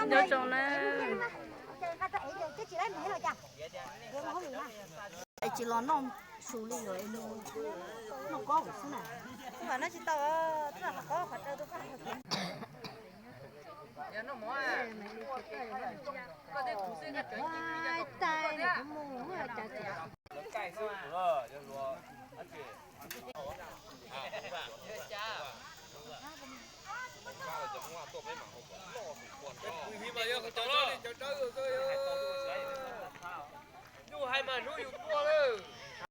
Nco tsoom na. Tsis los noj su li lawm, noj kob xwb na. Mas noj tsis tau, twb los qhov qhov rau tus qhov. Nyuj hais mas hnub yus tuaj